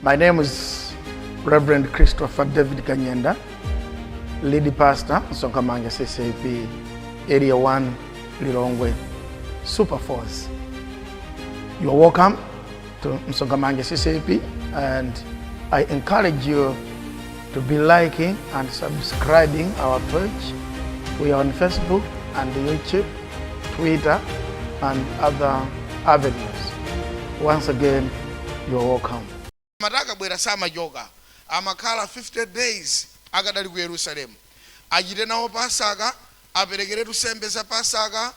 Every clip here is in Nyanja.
My name is Reverend Christopher David Kanyenda, lead pastor, Msonkhamanja CCAP, Area 1, Lilongwe, Super Force. You are welcome to Msonkhamanja CCAP, and I encourage you to be liking and subscribing our page. We are on Facebook and YouTube, Twitter, and other avenues. Once again, you are welcome. Akabwera samachoka, amakhala 50 days akadali ku Yerusalemu, achite nawo Pasaka, aperekeretu nsembe za Pasaka,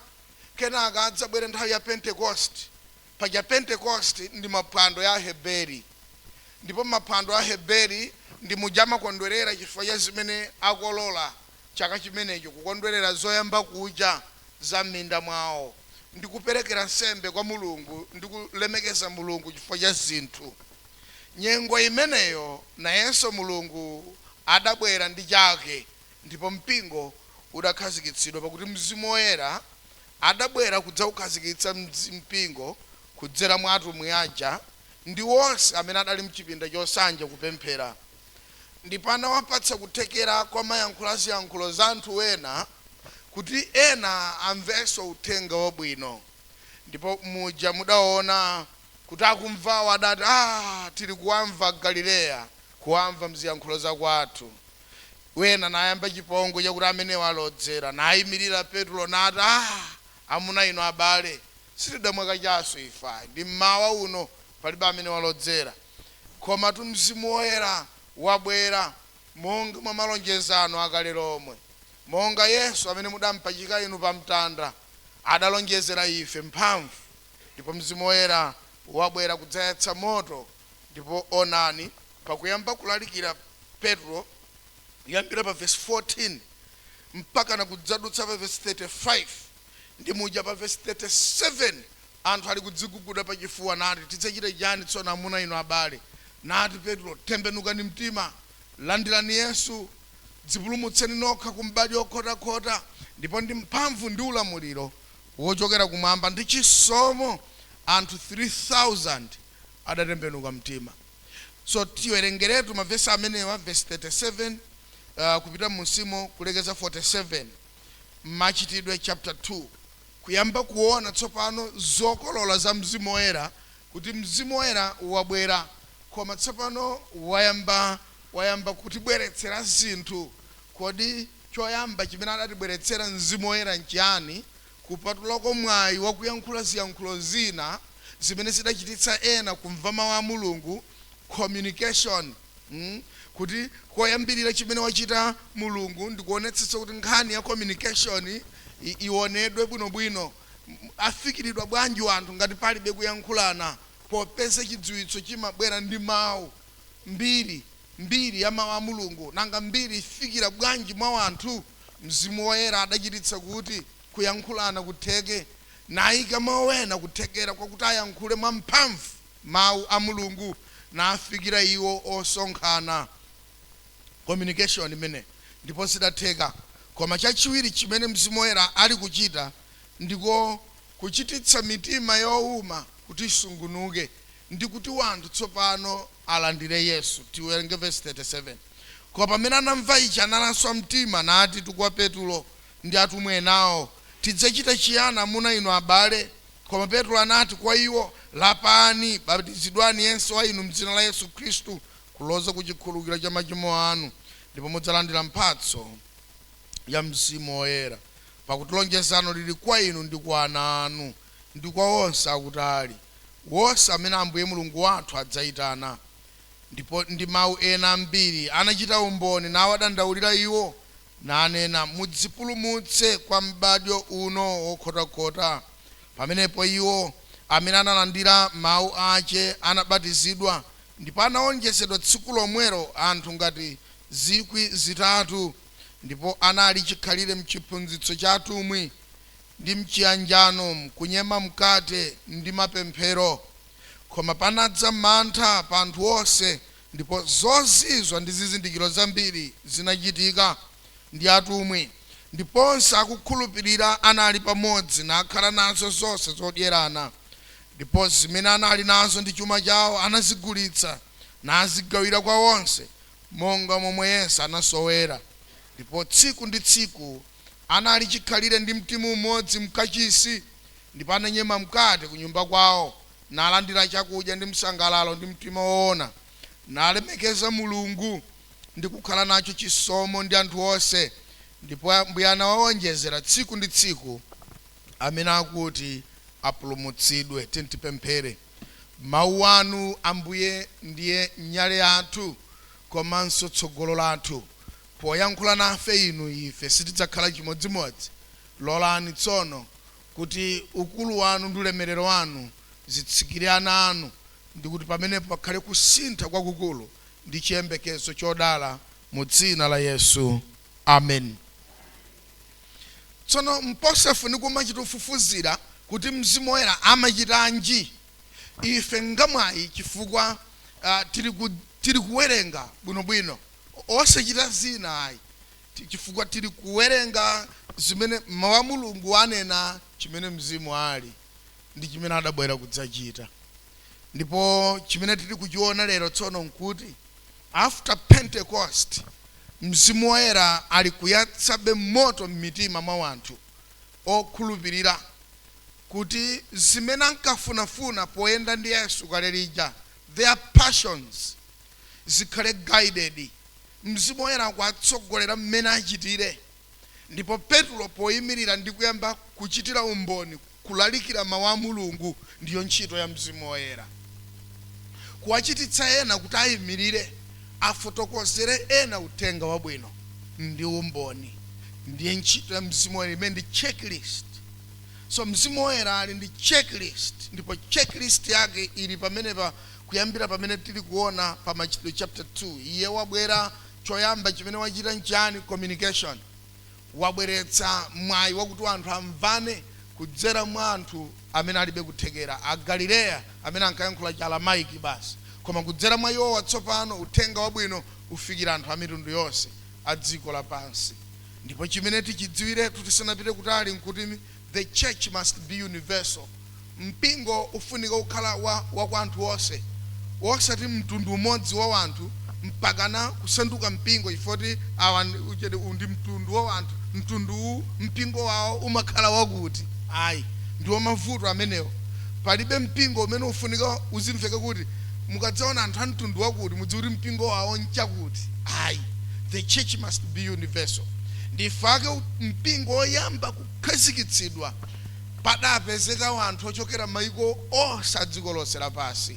kenaka adzabwere nthawi ya Pentecost. Paja Pentecost ndi maphwando ya Aheberi, ndipo maphwando a Aheberi ndi muja amakondwerera chifukwa cha zimene akolola chaka chimenecho, kukondwerera zoyamba kucha za m'minda mwawo ndi kuperekera nsembe kwa Mulungu ndi kulemekeza Mulungu chifukwa cha zinthu. Nyengo imeneyo nayenso Mulungu adabwera ndi chake, ndipo mpingo udakhazikitsidwa, pakuti Mzimu Woyera adabwera kudzaukhazikitsa mpingo kudzera mwa atumwi aja ndi wonse amene adali mchipinda chosanja kupemphera. Ndipo anawapatsa kuthekera kwa mayankhulo aziyankhulo za anthu ena, kuti ena amvenso uthenga wabwino. Ndipo muja mudaona kuti akumvawo adati, "Ah, tili kuwamva Galileya, kuwamva mziyankhulo za kwathu." Wena nayamba chipongwe chakuti amenewo alodzera. Nayimirira Petro nati, "Ah, amuna inu abale, sitidamwa kachasu ife, ndi mmawa uno palibe amene walodzera, komatu Mzimu Woyera wabwera monga mwa malonjezano akale lomwe, monga Yesu amene mudampachika inu pamtanda adalonjezera ife mphamvu. Ndipo Mzimu Woyera wabwera kudzayatsa moto." Ndipo onani, pakuyamba kulalikira Petro, kuyambira pa verse 14 mpaka na kudzadutsa pa verse 35, ndi muja pa verse 37 anthu ali kudziguguda pachifuwa nati, "Tidzachita chani tsono, amuna inu abale?" Nati Petro, "Tembenukani mtima, landirani Yesu, dzipulumutseni nokha ku m'badwo okhotakhota." Ndipo ndi mphamvu ndi ulamuliro wochokera kumwamba ndi chisomo, anthu 3000 adatembenuka mtima. So tiwerengeretu mavesi amenewa, verse 37 kupita musimo kulekeza 47, Machitidwe chapter 2, kuyamba kuona tsopano zokolola za Mzimu Woyera, kuti Mzimu Woyera wabwera, koma tsopano wayamba kutibweretsera zinthu. Kodi choyamba chimene adatibweretsera Mzimu Woyera nchiyani, kupatulako mwayi wakuyankhula ziyankhulo zina zimene zidachititsa ena kumva mawu a Mulungu? Communication. Kuti koyambirira chimene wachita Mulungu ndikuonetsetsa kuti nkhani ya communication ionedwe bwinobwino. Afikiridwa bwanji anthu ngati palibe kuyankhulana, popeza chidziwitso chimabwera ndi mawu, mbiri ya mawu a Mulungu? Nanga mbiri ifikira bwanji mwa anthu? Mzimu Woyera adachititsa kuti kuyankhulana kutheke, nayika mawu ena kuthekera kwakuti ayankhule mwamphamvu mawu a Mulungu nafikira iwo osonkhana. Communication imene ndipo zidatheka. Koma chachiwiri chimene Mzimu Woyera ali kuchita ndiko kuchititsa mitima yowuma kuti isungunuke ndi kuti wanthu tsopano alandire Yesu. Tiwerenge verse 37. "Koma pamene anamva ichi, analaswa mtima, nati kwa Petulo ndi atumwi enawo, 'Tidzachita chiyani, amuna inu abale?' Koma Petro anati kwa iwo, 'Lapani, batizidwani yense wa inu mdzina la Yesu Khristu kuloza ku chikhululukiro cha machimo anu, ndipo mudzalandira mphatso ya Mzimu Woyera. Pakuti lonjezano lili kwa inu ndi kwa ana anu ndi kwa onse akutali, wonse amene Ambuye Mulungu wathu adzayitana.' Ndipo ndi mawu ena ambiri anachita umboni, nawadandaulira iwo, nanena, 'Mudzipulumutse kwa m'badwo uno wokhotakhota.' Pamenepo iwo amene analandira mawu ache anabatizidwa, ndipo anawonjezedwa tsiku lomwelo anthu ngati 3,000. Ndipo anali chikhalire mchiphunzitso cha atumwi, ndi mchiyanjano, mkunyema mkate, ndi mapemphero. Koma panadza mantha pa anthu onse, ndipo zozizwa ndi zizindikiro zambiri zinachitika ndi atumwi. Ndiponso akukhulupirira anali pamodzi, nakhala nazo zonse zodyerana. Ndipo zimene anali nazo ndi chuma chawo anazigulitsa, Nazigawira kwa onse monga momwe yense anasowera. Ndipo tsiku ndi tsiku anali chikhalire ndi mtima umodzi mkachisi, ndipo ananyema mkate ku nyumba kwawo, nalandira chakudya ndi msangalalo ndi mtima woona, nalemekeza Mulungu ndi kukhala nacho chisomo ndi anthu onse. Ndipo Ambuye anawawonjezera tsiku ndi tsiku amene akuti apulumutsidwe. Titipemphere. Mawu anu, Ambuye, ndiye nyale yathu komanso tsogolo lathu. Poyankhula nafe inu, ife sitidzakhala chimodzimodzi. Lolani tsono kuti ukulu wanu ndi ulemerero wanu zitsikire ana anu, ndi kuti pamenepo pakhale kusintha kwakukulu ndi chiyembekezo chodala, mu dzina la Yesu, amen. Tsono mposafuni kumachita kufufuzira kuti Mzimu Woyera amachitanji. Ife ngamwayi chifukwa tili kuwerenga bwinobwino, osachita zina ayi, chifukwa tili kuwerenga zimene mawu a Mulungu anena, chimene Mzimu ali ndi chimene adabwera kudzachita. Ndipo chimene tili kuchiona lero tsono nkuti after Pentecost, Mzimu Woyera ali kuyatsabe moto m'mitima mwa anthu okhulupirira, kuti zimene ankafunafuna poyenda ndi Yesu kale lija, their passions, zikhale guided. Mzimu Woyera akuwatsogolera mmene achitire. Ndipo Petro poyimirira ndi kuyamba kuchitira umboni, kulalikira mawu a Mulungu, ndiyo ntchito ya Mzimu Woyera, kuwachititsa ena kuti ayimirire, afotokozere ena uthenga wabwino ndi umboni. Ndiye ntchito ya Mzimu Woyera imene ndi checklist. So Mzimu Woyera ali ndi checklist, ndipo checklist yake ili pamenepa, kuyambira pamene tili kuona pa Machitidwe chapter 2. Iye wabwera, choyamba chimene wachita nchani? Communication. Wabweretsa mwayi wakuti anthu amvane kudzera mwa anthu amene alibe kuthekera, Agalileya amene ankayankhula Chiaramaiki basi, koma kudzera mwa iwowa tsopano uthenga wabwino ufikira anthu a mitundu yonse a dziko lapansi. Ndipo chimene tichidziwiretu tisanapite kutali nkuti the church must be universal. Mpingo ufunika kukhala wa kwa anthu onse, osati mtundu umodzi wa anthu mpakana kusanduka mpingo ifoti awa ndi mtundu wa anthu, mtundu uwu mpingo wawo umakhala wakuti. Ayi, ndiwo mavuto amenewo. Palibe mpingo umene ufunika uzimveka kuti mukadzaona anthu a mtundu wakuti, mudziwe kuti mpingo wawo nchakuti. Ayi, the church must be universal. Ndifake mpingo woyamba kukhazikitsidwa padapezeka anthu ochokera maiko onse a dziko lonse lapansi,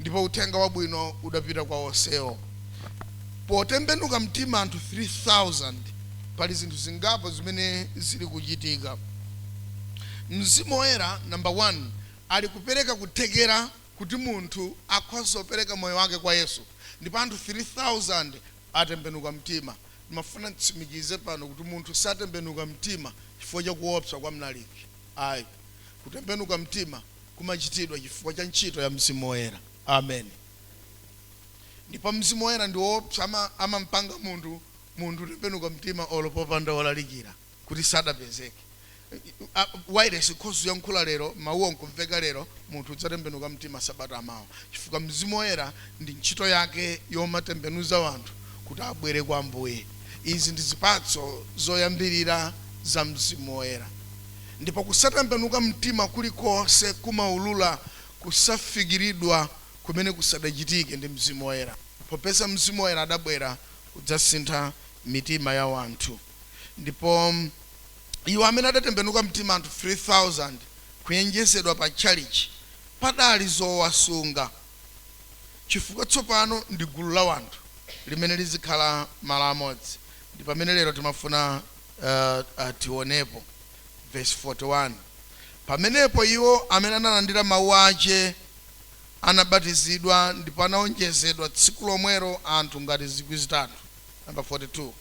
ndipo uthenga wabwino udapita kwa onsewo. Potembenuka mtima anthu 3000, pali zinthu zingapo zimene zili kuchitika. Mzimu Woyera, number 1, ali kupereka kuthekera kuti munthu akhoza kupereka moyo wake kwa Yesu, ndipo anthu 3000 atembenuka mtima. Ndimafuna nditsimikize pano kuti munthu satembenuka mtima chifukwa chakuopsa kwa mlaliki, ayi. Kutembenuka mtima kumachitidwa chifukwa cha ntchito ya Mzimu Woyera, amen. Ndipo Mzimu Woyera ndi woopsa, amampanga munthu kutembenuka mtima olo popanda wolalikira kuti sadapezeke. Wireless ikhoza kuyankhula lero, mawuwo nkumveka lero, munthu udzatembenuka mtima sabata amawa, chifukwa Mzimu Woyera ndi ntchito yake yomatembenuza wanthu kuti abwere kwa Ambuye. Izi ndi zipatso zoyambirira za Mzimu Woyera. Ndipo kusatembenuka mtima kulikonse kumaulula kusafikiridwa kumene kusadachitike ndi Mzimu Woyera, popeza Mzimu Woyera adabwera kudzasintha mitima ya wanthu. Ndipo iwo amene adatembenuka mtima, anthu 3000 kuyenjezedwa pa tchalichi, padali zowasunga, chifukwa tsopano ndi gulu la wanthu limene lizikhala malo amodzi. Ndi pamene lero timafuna tionepo verse 41. Pamenepo iwo amene analandira mawu ache anabatizidwa, ndipo anaonjezedwa tsiku lomwelo anthu ngati 3,000. Number 42,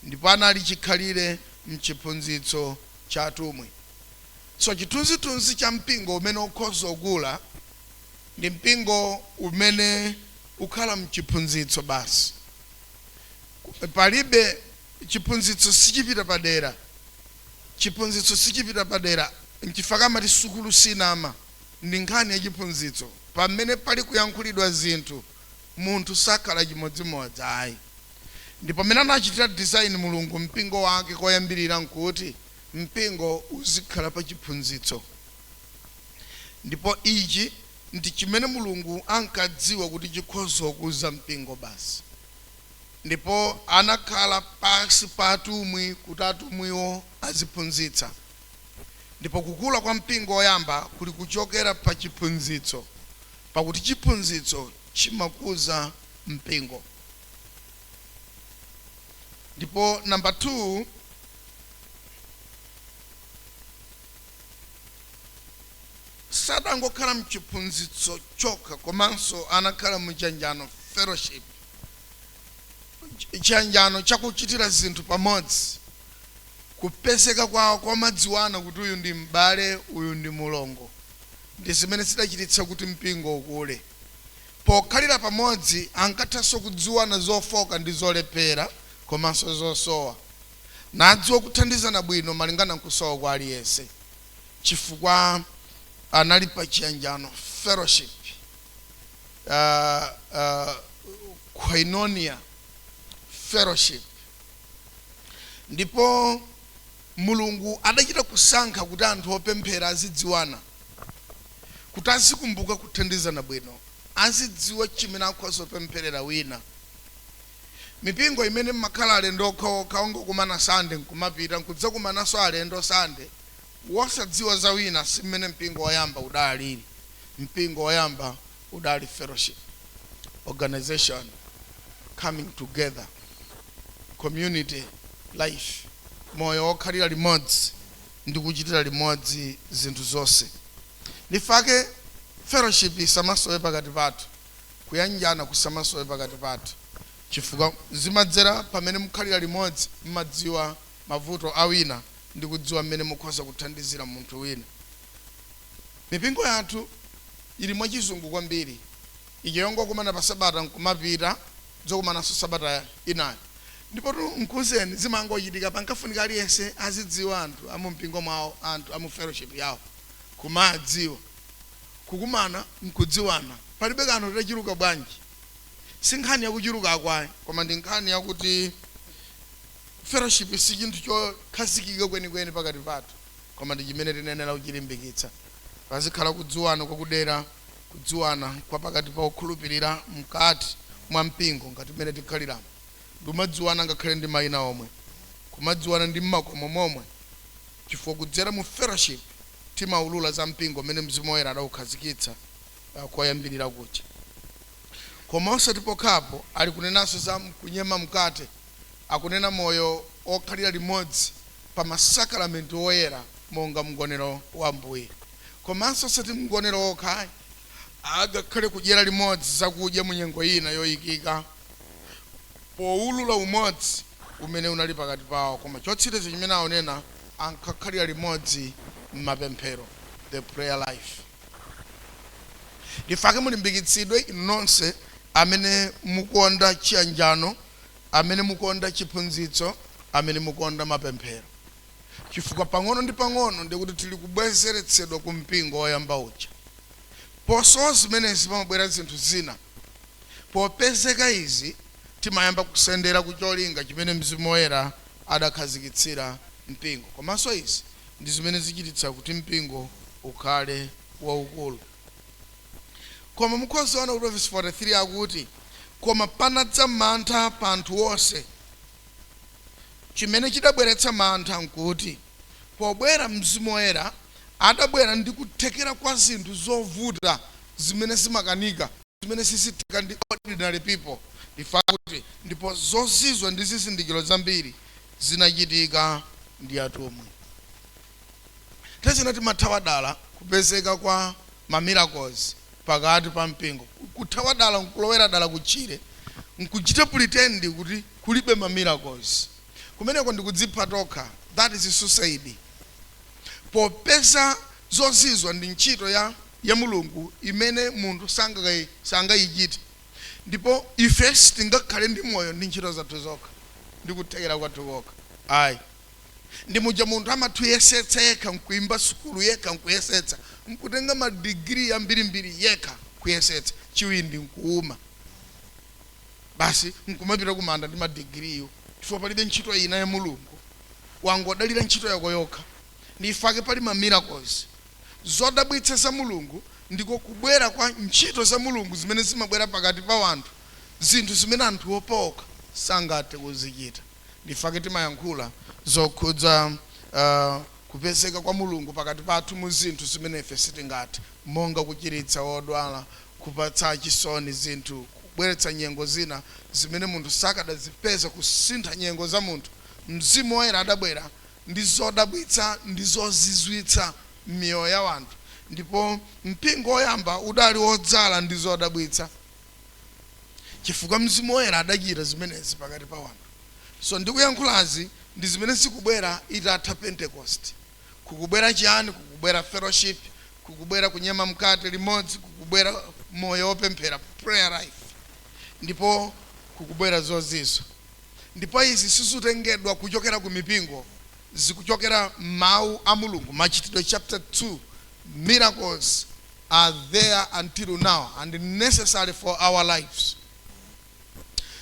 ndipo anali chikhalire mchiphunzitso cha atumwi. So chithunzithunzi cha mpingo umene ukhoza kukula ndi mpingo umene ukhala mchiphunzitso basi. Palibe chiphunzitso sichipita padera, chiphunzitso sichipita padera. Nchifukwa amati sukulu sinama, ndi nkhani ya chiphunzitso. Pamene pali kuyankhulidwa zinthu Munthu sakhala chimodzimodzi ayi. Ndipo pamene anachitira design Mulungu mpingo wake koyambirira, nkuti mpingo uzikhala pa chiphunzitso. Ndipo ichi ndi chimene Mulungu ankadziwa kuti chikhoza kukuza mpingo basi. Ndipo anakhala pasi pa atumwi kuti atumwiwo aziphunzitsa. Ndipo kukula kwa mpingo woyamba kuli kuchokera pa chiphunzitso, pakuti chiphunzitso chimakuza mpingo. Ndipo namba 2, sadangokhala mchiphunzitso chokha, komanso anakhala mchiyanjano, fellowship, chiyanjano chakuchitira zinthu pamodzi, kupezeka kwawo kwamadziwana kuti uyu ndi m'bale, uyu ndi mulongo. Ndi zimene zidachititsa kuti mpingo ukule. Pokhalira pamodzi ankathanso kudziwana zofoka ndi zolephera komanso zosowa, nadziwa kuthandizana bwino malingana nkusowa kwa aliyense, chifukwa anali pa chiyanjano, fellowship, koinonia, fellowship. Ndipo Mulungu adachita kusankha kuti anthu opemphera azidziwana, kuti azikumbuka kuthandizana bwino, azidziwa chimene akhoza kupempherera wina. Mipingo imene mmakhala alendo okhaokha, ongokumana Sande nkumapita, nkudzakumananso alendo Sande, wosadziwa za wina, si mmene mpingo woyamba udalili. Mpingo woyamba udali fellowship, organization, coming together, community life, moyo wokhalira limodzi ndi kuchitira limodzi zinthu zonse. Ndifake fellowship isamasowe pakati pathu, kuyanjana kusamasowe pakati pathu, chifukwa zimadzera pamene mukhalira limodzi, mmadziwa mavuto a wina ndi kudziwa mmene mukhoza kuthandizira munthu wina. Mipingo yathu ili mwachizungu kwambiri, ije yongokumana pa sabata nkumapita, dzokumananso sabata inayo. Ndipo tu nkhuzeni zimangochitika. Pankafunika aliyense azidziwa anthu amumpingo mwawo, anthu amu fellowship yawo, kumadziwa, kukumana nkudziwana. Palibe kanthu tachuluka bwanji, si nkhani yakuchuluka akwayi, koma ndi nkhani yakuti fellowship si chinthu chokhazikika kwenikweni pakati pathu, koma ndi chimene tinenera kuchilimbikitsa. Pazikhala kudziwana kwakudera, kudziwana kwa pakati pa okhulupirira mkati mwa mpingo ngati mmene tikhaliramo, ndikumadziwana ngakhale ndi mayina omwe, kumadziwana ndi mmakomo momwe, chifukwa kudzera mu fellowship timaulula za mpingo mmene Mzimu Woyera adaukhazikitsa koyambirira kuja. Koma osati pokhapo, ali kunenanso za kunyema mkate, akunena moyo okhalira limodzi pa masakalamenti woyera monga mgonero wa Mbuye. Komanso osati mgonero wokha, agakhale kudyera limodzi zakudya mu nyengo ina yoyikika, powulula umodzi umene unali pakati pawo. Koma chotsiriza chimene aonena, ankakhalira limodzi m'mapemphero, the prayer life. Ndifake mulimbikitsidwe inu nonse amene mukonda chiyanjano, amene mukonda chiphunzitso, amene mukonda mapemphero, chifukwa pang'ono ndi pang'ono ndikuti tili kubwezeretsedwa ku mpingo woyamba uja. Posowa zimenezi pamabwera zinthu zina. Popezeka izi, timayamba kusendera ku cholinga chimene Mzimu Woyera adakhazikitsira mpingo. Komanso izi ndi zimene zichititsa kuti mpingo ukhale waukulu. Koma mukhoza ona kuti verse 43 akuti, "Koma panadza mantha pa anthu onse." Chimene chidabweretsa mantha nkuti pobwera Mzimu Woyera, adabwera ndi kuthekera kwa zinthu zovuta zimene zimakanika, zimene sizitheka ndi ordinary people. Ndifa kuti ndipo zozizwa ndi zizindikiro zambiri zinachitika ndi atumwi. Tazina timathawa dala kupezeka kwa ma miracles pakati pa mpingo, kuthawa dala, nkulowera dala kutchire, nkuchita pretend kuti kulibe ma miracles. Kumeneko ndikudzipha tokha, that is suicide. Popeza zozizwa ndi ntchito ya Mulungu imene munthu sangayichite, ndipo ife sitingakhale ndi moyo ndi ntchito zathu zokha ndi kuthekera kwathu kokha ayi. Ndi muja munthu amathuyesetsa yekha, nkuimba sukulu yekha, nkuyesetsa, nkutenga madigiri ambirimbiri yekha, kuyesetsa, chiwindi nkuuma. Basi nkumapita kumanda ndi madigiriyo, chifukwa palibe ntchito ina ya Mulungu, wangodalira ntchito yako yokha. Ndifake pali ma miracles, zodabwitsa za Mulungu, ndiko kubwera kwa ntchito za Mulungu zimene zimabwera pakati pa wanthu, zinthu zimene anthu opoka sangathe kuzichita. Ndifake timayankhula zokhudza kupezeka kwa Mulungu pakati pathu mu zinthu zimene ife sitingathe, monga kuchiritsa wodwala, kupatsa chisoni zinthu, kubweretsa nyengo zina zimene munthu sakadazipeza, kusintha nyengo za munthu. Mzimu Woyera adabwera ndi zodabwitsa ndi zozizwitsa m'miyoyo ya wanthu, ndipo mpingo woyamba udali wodzala ndi zodabwitsa chifukwa Mzimu Woyera adachita zimenezi pakati pa wanthu. So ndikuyankhulazi ndi zimene zikubwera itatha Pentecost. Kukubwera chiyani? Kukubwera fellowship, kukubwera kunyema mkate limodzi, kukubwera moyo wopemphera, prayer life, ndipo kukubwera zozizwa. Ndipo izi sizitengedwa kuchokera ku mipingo, zikuchokera mawu a Mulungu, Machitidwe chapter 2. Miracles are there until now and necessary for our lives.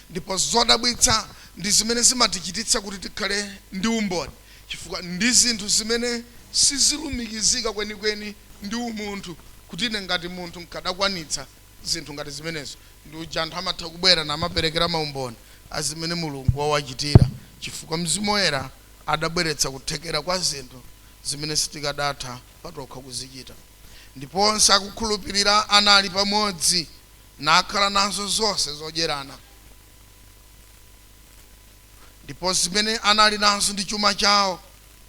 Ndipo zodabwitsa ndi zimene zimatichititsa kuti tikhale ndi umboni, chifukwa ndi zinthu zimene sizilumikizika kwenikweni ndi umunthu, kuti ine ngati munthu nkadakwanitsa zinthu ngati zimenezo. Ndi uja anthu amatha kubwera namaperekera maumboni azimene Mulungu wawachitira, chifukwa Mzimu Woyera adabweretsa kuthekera kwa zinthu zimene sitikadatha patokha kuzichita. Ndipo onse akukhulupirira anali pamodzi, nakhala nazo zonse zodyerana, ndipo zimene anali nazo ndi chuma chawo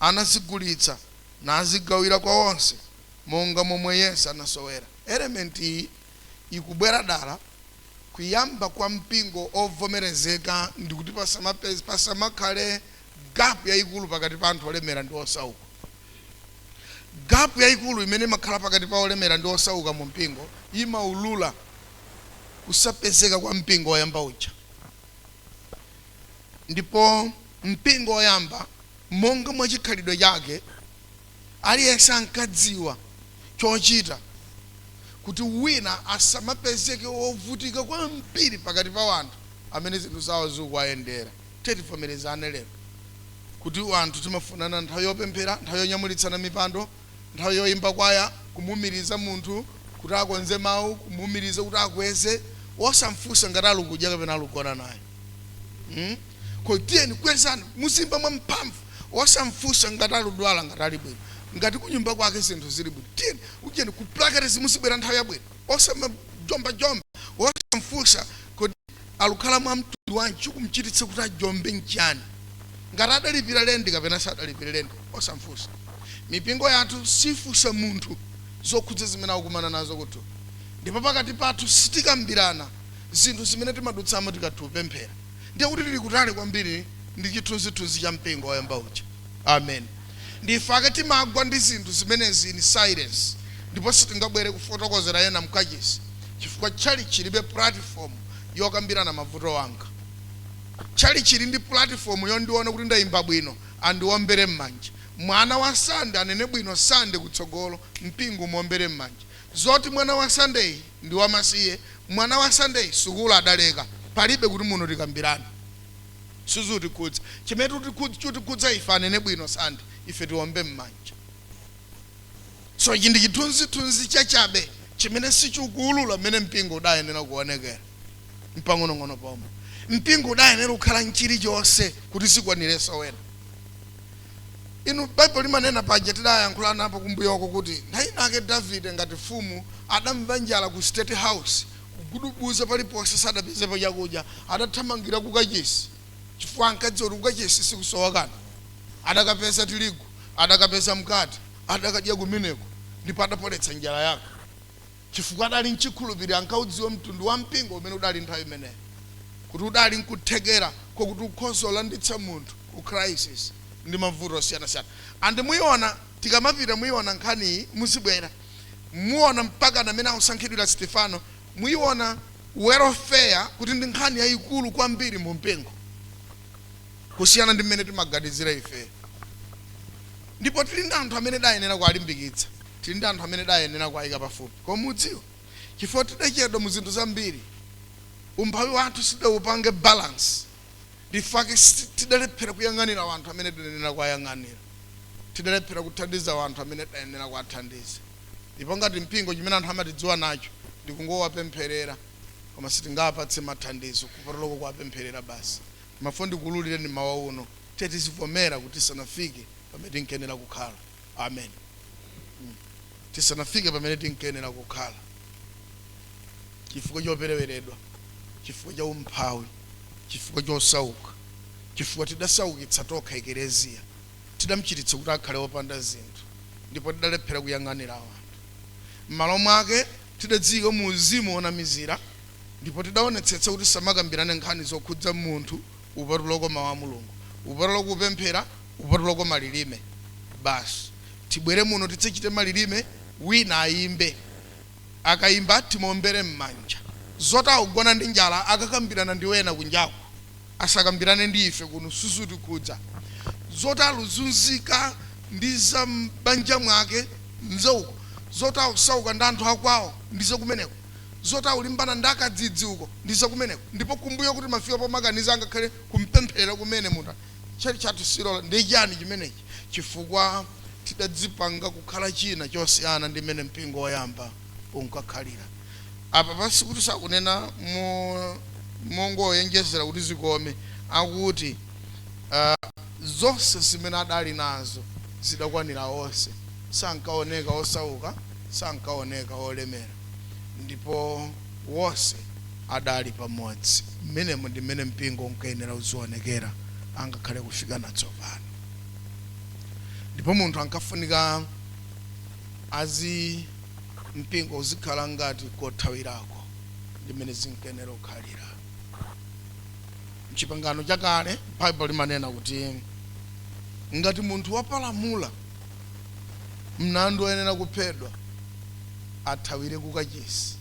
anazigulitsa, nazigawira kwa onse monga momwe yense anasowera. Element iyi ikubwera dala kuyamba kwa mpingo ovomerezeka, ndikuti pasamakhale gap yayikulu pakati pa anthu olemera ndi osauka. Gap yayikulu imene imakhala pakati pa olemera ndi osauka mu mpingo imaulula kusapezeka kwa mpingo woyamba uja. Ndipo mpingo woyamba, monga mwa chikhalidwe chake, aliyense ankadziwa chochita kuti wina asamapezeke wovutika kwambiri pakati pa wanthu amene zinthu zawo zikuwayendera. Tivomerezane lero kuti anthu timafunana nthawi yopemphera, nthawi yonyamulitsana mipando, nthawi yoyimba kwaya, kumumiriza munthu kuti akonze mawu, kumumiriza kuti akweze, wosamfunsa ngati alukudya kapena alugona naye, Kotiyeni kwezani, muzimba mwa mphamvu, wosamfunsa ngati aludwala, ngati ali bwino, ngati kunyumba kwake zinthu zili bwino. Tiyeni ujeni kuplakati, muzibwera nthawi yabwino, osamajombajomba, wosamfunsa kuti alukhala mwa mtundu wanji, chikumchititsa kuti ajombe nchani, ngati adalipira lendi kapena sadalipire lendi, osamfunsa. Mipingo yathu sifunsa munthu zokhudza zimene akukumana nazo kuthu, ndipo pakati pathu sitikambirana zinthu zimene timadutsamo tikathu kupemphera. Ndiye kuti tili kutali kwambiri ndi chithunzithunzi cha mpingo woyamba uja. Amen. Ndifake timagwa ndi zinthu zimenezi in silence, ndipo sitingabwere kufotokozera ena mkachisi, chifukwa chali chilibe platform yokambirana mavuto anga. Chali chili ndi platform yondiona kuti ndayimba bwino, andiombere m'manja. Mwana wa Sande anene bwino Sande kutsogolo, mpingo umuombere m'manja. Zoti mwana wa Sunday ndi wamasiye, mwana wa Sunday sukulu adaleka, palibe kuti muno tikambirane, sizutikhudza. Chimene chutikhudza ife, anene bwino Sande, ife tiombe m'manja. So ichi ndi chithunzithunzi chachabe chimene sichikuulula mmene mpingo udayenera kuonekera mpang'onong'ono pomwe. Mpingo udayenera kukhala nchilichonse kuti zikwanirenso wena. Inu, Baibulo limanena paja, tidayankhulana apo kumbuyoko, kuti nthawi inake Davide ngati mfumu adamva njala ku State House, kugudubuza paliponse sadapezepo chakudya. Adathamangira kukachisi chifukwa ankadziwa kuti kukachisi sikusowa kanthu. Adakapeza tirigu, adakapeza mkate, adakadya kumeneko ndipo adapoletsa njala yake, chifukwa adali mchikhulupiriro. Ankaudziwa mtundu wa mpingo umene udali nthawi imeneyo, kuti udali nkuthekera kokuti ukhoza kulanditsa munthu ku crisis ndi mavuto osiyanasiyana. And muyiona tikamapita, muyiona nkhaniyi, muzibwera muona mpaka amene akusankhidwira Stefano. Muyiona welfare kuti ndi nkhani yayikulu kwambiri mu mpingo kusiyana ndi mmene timaganizira ife. Ndipo tili ndi anthu amene dayenera kuwalimbikitsa, tili ndi anthu amene dayenera kuwayika pafupi. Koma mudziwa, chifukwa tidachedwa mu zinthu zambiri. Umphawi wathu sidaupange balance. Ndifake tidalephera kuyang'anira wanthu amene tidayenera kuwayang'anira, tidalephera kuthandiza wanthu amene tidayenera kuwathandiza. Ndipo ngati mpingo, chimene anthu amatidziwa nacho ndikungowapempherera, koma sitingapatse mathandizo kupatulako kuwapempherera basi. Mafo ndikululireni mawa uno, tiye tizivomera kuti tisanafike pamene tinkenera kukhala. Amen. Tisanafike pamene tinkenera kukhala chifukwa chopereweredwa, chifukwa cha umphawi, chifukwa chosauka, chifukwa tidasaukitsa tokha ekereziya, tidamchititsa kuti akhale wopanda zinthu, ndipo tidalephera kuyang'anira anthu. M'malo mwake tidadziyika mu uzimu wonamizira, ndipo tidaonetsetsa kuti samakambirane nkhani zokhudza munthu upatulako mawu a Mulungu, upatulako kupemphera, upatulako malilime basi. Tibwere muno tidzachite malilime, wina ayimbe, akayimba timombere m'manja. Zoti akugona ndi njala akakambirana ndi wena kunjaku, asakambirane ndi ife kuno, sizitikhudza. Zoti aluzunzika ndi za m'banja mwake nzauko, zoti akusauka ndi anthu akwawo ndi zakumeneko, zoti akulimbana ndi akadzidzi uko ndi zakumeneko. Ndipo kumbuyo kuti mafika pomakaniza angakhale kumpempherera kumene munthu chali chathu silola. Ndi chani chimenechi? Chifukwa tidadzipanga kukhala china chosiyana ndi mmene mpingo woyamba unkakhalira. Apa pasi kuti sakunena mongoyenjezera kuti zikome, akuti zonse zimene adali nazo zidakwanira onse, sankaoneka osauka, sankaoneka olemera, ndipo wonse adali pamodzi. Mmenemo ndi mmene mpingo unkayenera uzionekera angakhale kufika natsopano. Ndipo munthu ankafunika azi mpingo uzikhala ngati kothawirako, ndi mmene zinkayenera kukhalira. Mchipangano chakale Baibulo limanena kuti ngati munthu wapalamula mlandu woyenera kuphedwa, athawire kukachisi.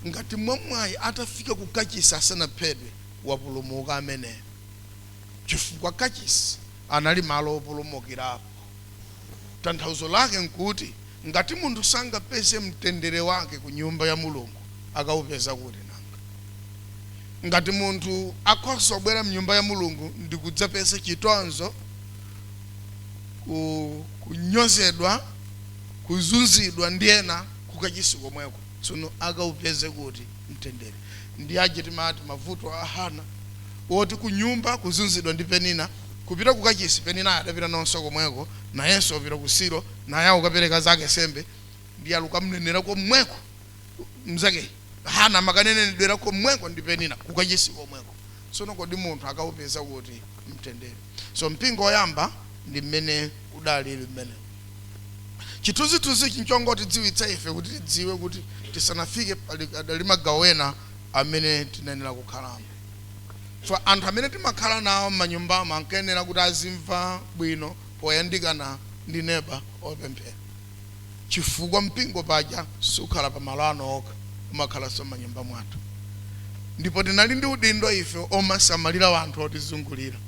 Ngati mwamwayi atafika kukachisi asanaphedwe, wapulumuka ameneyo, chifukwa kachisi anali malo opulumukirapo. Tanthauzo lake nkuti ngati munthu sangapeze mtendere wake ku nyumba ya Mulungu, akawupeza kuti nanga? Ngati munthu akhoza kubwera mnyumba ya Mulungu ndi kudzapeza chitonzo, kunyozedwa, kuzunzidwa ndi ena kukachisi komweko, tsono akawupeze kuti mtendere? Ndi aje timati mavuto a Hana, woti kunyumba kuzunzidwa ndi Penina, kupita kukachisi Penina adapita nonso komweko, nayenso wapita ku Silo, naye akukapereka zake sembe, ndi alukamnenera komweko mzake Hana amakanenedwera komweko ndi Penina kukachisi komweko. Tsono kodi munthu akawupeza kuti mtendere? So mpingo woyamba ndi mmene udalili mmene chithunzithunzi chinchongotidziwitsa ife kuti tidziwe kuti tisanafike pali adali magawo ena amene tinayenera kukhalamo. So anthu amene timakhala nawo m'manyumbamo ankayenera kuti azimva bwino poyandikana ndi neba opemphera, chifukwa mpingo paja sukhala pamalo ano okha, umakhalanso m'manyumba mwathu. Ndipo tinali ndi udindo ife omasamalira wanthu otizungulira,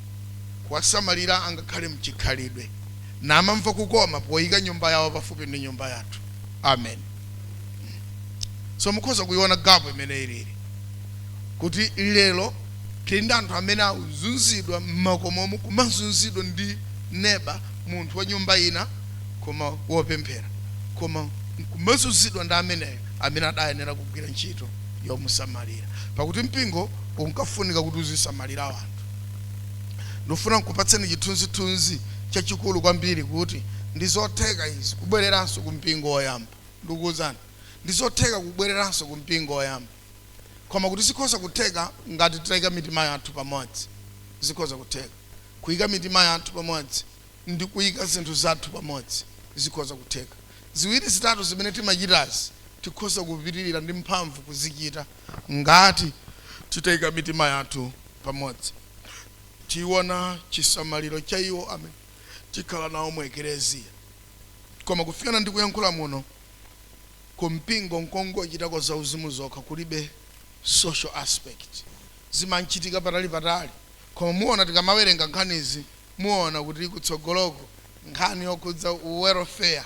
kuwasamalira angakhale mchikhalidwe, namamva kukoma poyika nyumba yawo pafupi ndi nyumba yathu. Amen. So mukhoza kuiona gap imene ilili, kuti lero tili ndi anthu amene akuzunzidwa m'makomomo, kumazunzidwa ndi neba, munthu wa nyumba ina koma wopemphera, koma kumazunzidwa ndi ameneyo amene adayenera kugwira ntchito yomusamalira, pakuti mpingo unkafunika kuti uzisamalira anthu. Ndifuna nkupatseni chithunzithunzi chachikulu kwambiri kuti ndi zotheka izi kubwereranso ku mpingo woyamba. Ndikuwuzani, ndi zotheka kubwereranso ku mpingo woyamba, koma kuti zikhoza kutheka ngati titayika mitima yathu pamodzi. Zikhoza kutheka kuyika mitima yathu pamodzi ndi kuyika zinthu zathu pamodzi. Zikhoza kutheka ziwiri zitatu zimene timachitazi tikhoza kupitirira ndi mphamvu kuzichita ngati titayika mitima yathu pamodzi. Tiona chisamaliro cha iwo amene tikhala nawo mu ekereziya, koma kufikana ndi kuyankhula muno kumpingo nkongochitako zauzimu zokha, kulibe social aspect, zimanchitika patali patali. Koma muona tikamawerenga nkhanizi, muona kuti kutsogoloko nkhani yokhudza welfare,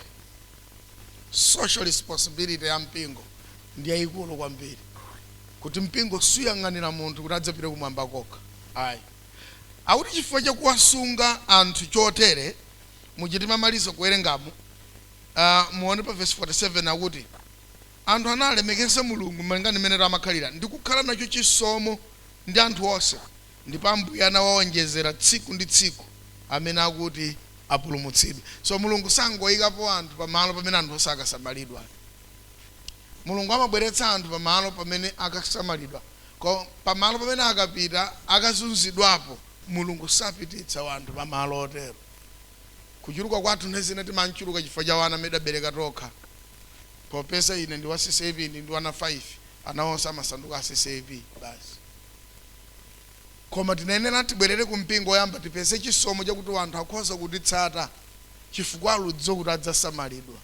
social responsibility ya mpingo ndi yayikulu kwambiri. Kuti mpingo suyang'anira munthu kuti adzapite kumwamba kokha ayi. Akuti chifukwa chakuwasunga anthu chotere, muchitimamaliza kuwerengamo, muone pa verse 47, akuti anthu analemekeza Mulungu malingana mmene amakhalira ndi kukhala nacho chisomo ndi anthu onse, ndipo Ambuye anawawonjezera tsiku ndi tsiku amene akuti apulumutsidwe. So Mulungu sangoyikapo anthu pamalo pamene anthu osakasamalidwa. Mulungu amabweretsa anthu pamalo pamene akasamalidwa. Pamalo pamene akapita akazunzidwapo, Mulungu sapititsa wanthu pamalo otero. Kuchuluka kwathu nthawi zina timanchuluka chifukwa cha wana amene adabereka tokha. Popeza ine ndi wa CCAP, ndi wana 5, ana onse amasanduka a CCAP basi. Koma tinayenera tibwerere ku mpingo oyamba, tipeze chisomo chakuti wanthu akhoza kutitsata chifukwa aludziwa kuti adzasamalidwa,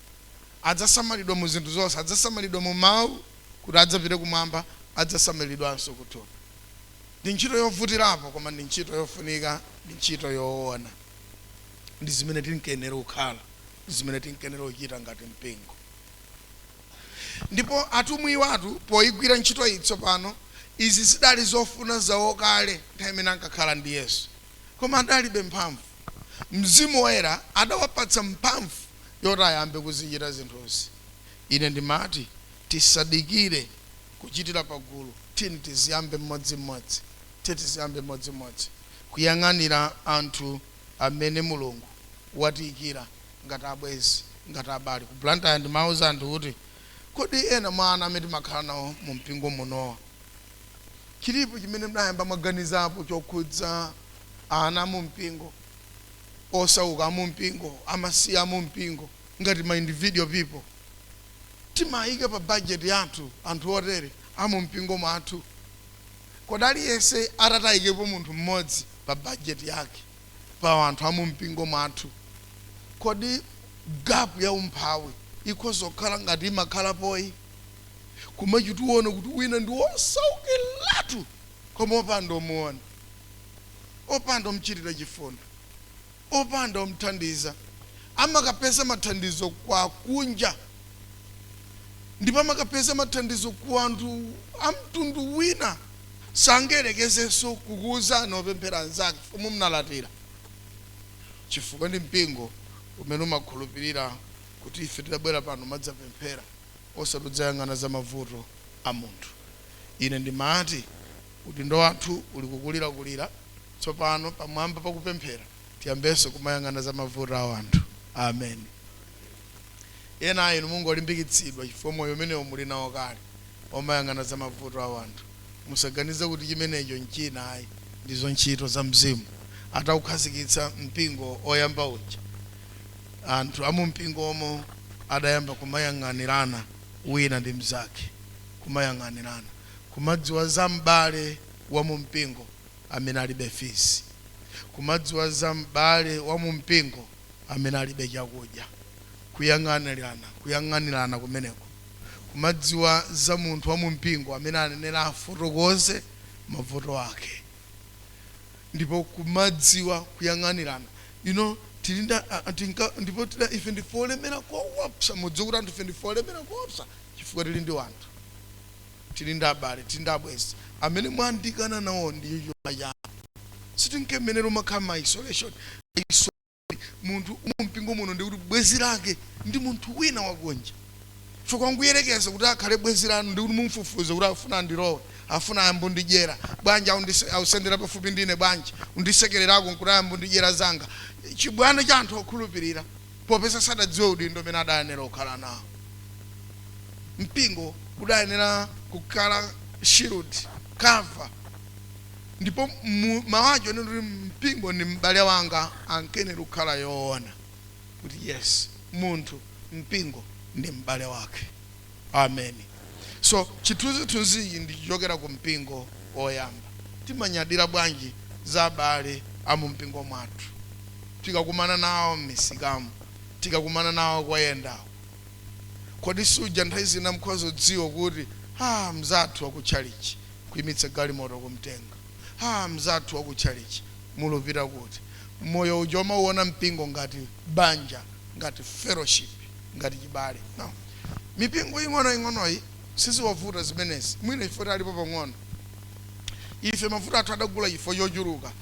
adzasamalidwa mu zinthu zonse, adzasamalidwa mu mawu kuti adzapite kumwamba, adzasamalidwanso kuthupi. Ndi ntchito yovutirapo, koma ndi ntchito yofunika, ndi ntchito yoona, ndi zimene tinkenera kukhala, ndi zimene tinkenera kuchita ngati mpingo. Ndipo atumwi watu poyigwira ntchito iyi tsopano, izi zidali zofuna zawo kale nthawi imene ankakhala ndi Yesu, koma adalibe mphamvu. Mzimu Woyera adawapatsa mphamvu yoti ayambe kuzichita zinthuzi. Ine ndimati tisadikire kuchitira pagulu, tini tiziyambe mmodzimmodzi, tiziyambe mmodzimmodzi kuyang'anira anthu amene Mulungu watiyikira ngati abwenzi, ngati abale. Ku Blantyre ndimawuza anthu kuti, kodi ena mwa ana amene timakhala nawo mu mpingo munowa, chilipo chimene mnayamba mwaganizapo chokhudza ana mu mpingo, osauka mu mpingo, amasiye mu mpingo, ngati ma individual people? Timayika pa budget yathu anthu otere amu mpingo mwathu? Kodi aliyense atatayikepo munthu mmodzi pa budget yake pa anthu amu mpingo mwathu, kodi gap ya umphawi ikhoza kukhala ngati imakhalapoyi? Kumachitiona kuti wina ndi wosaukiratu, koma opanda omuona, opanda omchitira chifundo, opanda omthandiza, amakapeza mathandizo kwa kunja, ndipo amakapeza mathandizo ku anthu amtundu wina. Sangerekezenso kukuwuzani opemphera anzake chifukwa mumnalatira, chifukwa ndi mpingo umene umakhulupirira kuti ife tidabwera pano madzapemphera, osati udzayang'ana za mavuto a munthu. Ine ndimati udindo wathu uli kukulirakulira tsopano. Pamwamba pakupemphera, tiyambenso kumayang'ana za mavuto a anthu. Amen. Ena inu mungolimbikitsidwa chifukwa moyo umenewo muli nawo kale, omayang'ana za mavuto a anthu. Musaganize kuti chimenecho nchina ayi, ndizo ntchito za Mzimu. Ataukhazikitsa mpingo oyamba uja, anthu amumpingo omo adayamba kumayang'anirana wina ndi mnzake, kumayang'anirana, kumadziwa za m'bale wa mumpingo amene alibe fees, kumadziwa za m'bale wa mumpingo amene alibe chakudya, kuyang'anirana, kuyang'anirana kumeneko, kumadziwa za munthu wa mumpingo amene anenera afotokoze mavuto ake, ndipo kumadziwa kuyang'anirana. Tilinda tinka ndipo tida ife ndife olemera koopsa. Mudziwe kuti anthu ife ndife olemera koopsa chifukwa tili ndi wanthu, tili ndi abale, tili ndi abwenzi amene mwandikana nawo. Ndiyo chuma chanu. Sitinkemenera umakhala ma isolation. Munthu mumpingo muno ndikuti bwenzi lake ndi munthu wina wakunja, chifukwa nguyerekeza kuti akhale bwenzi lanu ndikuti mumfufuze kuti afuna andilowe, afuna ayambundidyera bwanji, ausendera pafupi ndine bwanji, undisekererako nkuti ayambundidyera zanga. Chibwana cha anthu okhulupirira, popeza sadadziwe udindo umene adayenera kukhala nawo. Mpingo udayenera kukhala shield, cover. Ndipo mawacho kuti mpingo ndi m'bale wanga ankenera kukhala yoona kuti yes, munthu mpingo ndi m'bale wake. Amen. So chithunzithunzichi ndichichokera ku mpingo oyamba. Timanyadira bwanji za abale amumpingo mwathu tikakumana nawo m'misikamu, tikakumana nawo koyendawo? Kodi suja nthawi zina mukhoza kudziwa kuti, ah, mzathu wakutchalichi, kuyimitsa galimoto kumtenga, ah, mzathu wakutchalichi, mulupita kuti? Moyo uja umauona mpingo ngati banja, ngati fellowship, ngati chibale. No, mipingo ing'onoing'onoyi Siziwavuta zimenezi, mwina ifo talipo pang'ono. Ife mavuto athu adagula ifo yochuluka,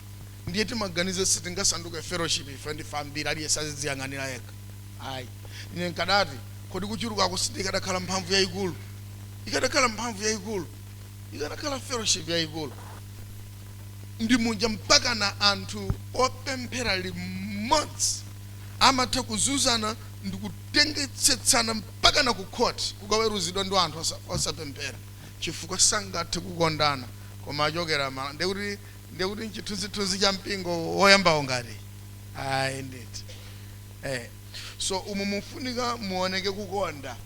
ndiye timaganiza sitingasanduke fellowship. Ife ndife ambiri, aliyense azidziyang'anira yekha. Ayi, ine nkadati kodi kuchulukako sindikadakhala mphamvu yayikulu? Ikadakhala mphamvu yayikulu, ikadakhala fellowship yayikulu. Ndi muja mpaka na anthu opemphera limodzi amatha kuzuzana ndi kutengetsetsana mpaka na ku court, kukaweruzidwa ndi anthu osapemphera, chifukwa sangathe kukondana. Koma achokera ma ndekuti nchithunzithunzi cha mpingo woyambawo ngati ayi nditi. So umu mufunika muoneke kukonda.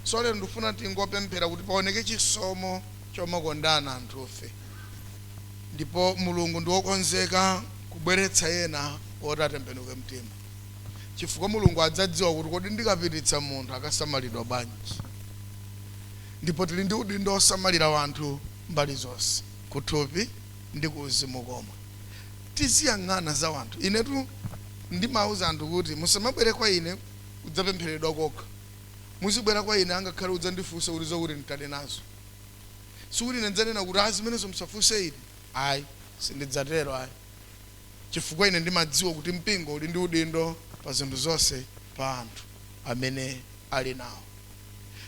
So lero ndifuna tingopemphera kuti paoneke chisomo chomakondana anthufe, ndipo Mulungu ndi wokonzeka kubweretsa ena oti atembenuke mtima, chifukwa Mulungu adzadziwa kuti kodi ndikapititsa munthu akasamalidwa bwanji. Ndipo tili ndi udindo osamalira wanthu mbali zonse, kuthupi ndi ku uzimu komwe. Tiziyang'ana za wanthu. Inetu ndimauza anthu kuti musamabwere kwa ine kudzapempheredwa kokha, muzibwera kwa ine angakhale udzandifunsa kuti zokuti nditade nazo. Sikuti ine ndidzanena kuti azimenezo musafunse ine, ayi, sindidzatero ayi, chifukwa ine ndimadziwa kuti mpingo uli ndi udindo pa zinthu zonse pa anthu amene ali nawo.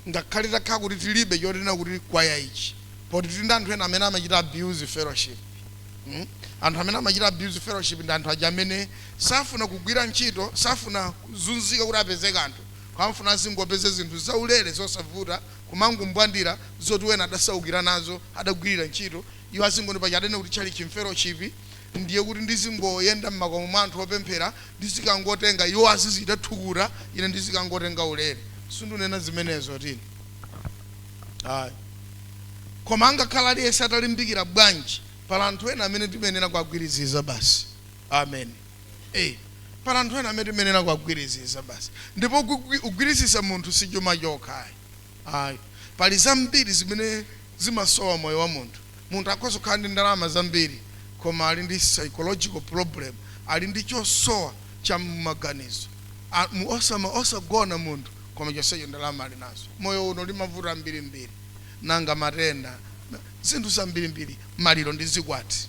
Ngakhale takhala kuti tilibe chotinena kuti kwaya ichi, poti tili ndi anthu ena amene amachita abuse fellowship. Anthu amene amachita abuse fellowship ndi anthu aja amene safuna kugwira ntchito, safuna kuzunzika kuti apeze kanthu, kamafuna azingopeza zinthu zaulere zosavuta, kumangombwandira zoti wena adasaukira nazo, adagwirira ntchito. Iwo azingoni paja adanena kuti chali chimfellowship, ndiye kuti ndizingoyenda m'makomo mwa anthu opemphera, ndizikangotenga, iwo azizita thukuta, ine ndizikangotenga ulere. Sindunena zimenezo tini, ayi. Koma angakhala aliyense atalimbikira bwanji, pala anthu ena amene timenera kuagwiriziza basi. Amen. Pala anthu ena amene timenera kuagwiriziza basi. Ndipo kugwirizisa munthu si chuma chokha, ayi, ayi. Pali zambiri zimene zimasowa moyo wa munthu. Munthu akhoza kukhala ndi ndalama zambiri, koma ali ndi psychological problem, ali ndi chosowa cha mmaganizo, osagona munthu, koma chonsecho ndalama ali nazo. Moyo uno uli mavuto ambirimbiri, nanga matenda, zinthu zambirimbiri, maliro ndi zikwati.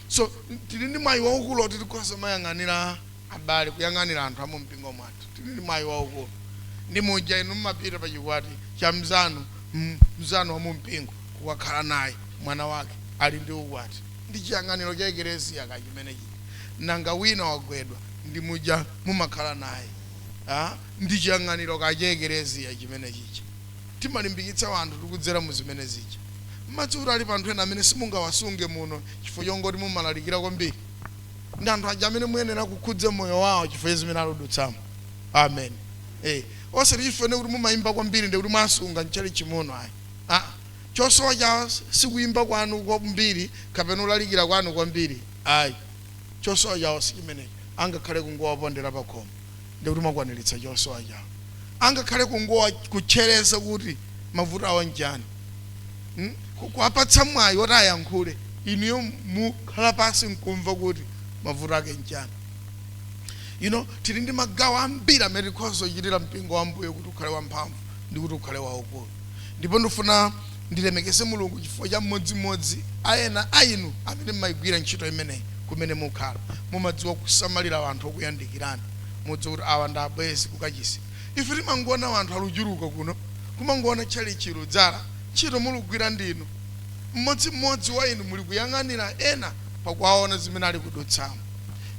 So tili ndi mwayi waukulu oti tikhoza mayang'anira abale, kuyang'anira anthu amu mpingo mwathu. Tili ndi mwayi waukulu. Ndi muja inu mmapita pa chikwati cha mzanu, mzanu wa mu mpingo, kukakhala naye, mwana wake ali ndi ukwati, ndi chiyang'aniro cha eklesiya kachimene chija. Nanga wina wagwedwa, ndi muja mumakhala naye, ndi chiyang'aniro kacha eklesiya chimene chicha. Timalimbikitsa wanthu tikudzera mu zimene zija. Mmadzi kuti ali pa anthu ena amene simungawasunge muno chifukwa chongoti mumalalikira kwambiri, ndi anthu aja amene muyenera kukhudza moyo wawo chifukwa zimene aludutsamo. Amen. Osati chifukwa kuti mumayimba kwambiri ndi kuti mwasunga mchali chimuno, ayi. Chosowa chawo sikuyimba kwanu kwambiri kapena ulalikira kwanu kwambiri, ayi. Chosowa chawo si chimenecho. Angakhale kungowapondera pa khomo, ndi kuti mwakwaniritsa chosowa chawo. Angakhale kungowa kutchereza kuti mavuto awo njani, Kuwapatsa mwayi woti ayankhule, inuyo mukhala pasi nkumva kuti mavuto ake njani. Tili ndi magawo ambiri amene tikhoza kuchitira mpingo wa Ambuye kuti ukhale wamphamvu ndi kuti ukhale waukulu. Ndipo ndifuna ndilemekeze Mulungu chifukwa cha mmodzimmodzi aena ainu amene mmayigwira ntchito imeneyi kumene mukhala. Mumadziwa kusamalira anthu okuyandikirani, mudziwa kuti awa ndi abwenzi kukachisi. Ife timangoona anthu aluchuluka kuno, kumangoona tchalichi ludzala, ntchito mulugwira ndinu. Mmodzimmodzi wa inu muli kuyang'anira ena pakuwaona zimene ali kudutsamo.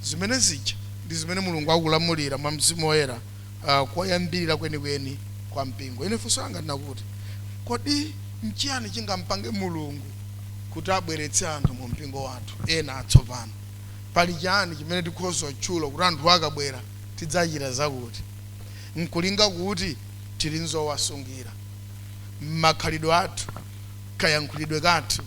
Zimene zija ndi zimene Mulungu akulamulira mwa Mzimu Woyera, koyambirira kwenikweni kwa mpingo. Ine funso langa ndinakuti, kodi nchiyani chingampange Mulungu kuti abweretse anthu mu mpingo wathu ena atsopano? Pali chani chimene tikhoza kutchula kuti anthu akabwera tidzachita zakuti, nkulinga kuti tili nzowasungira makhalidwe athu, kayankhulidwe kathu,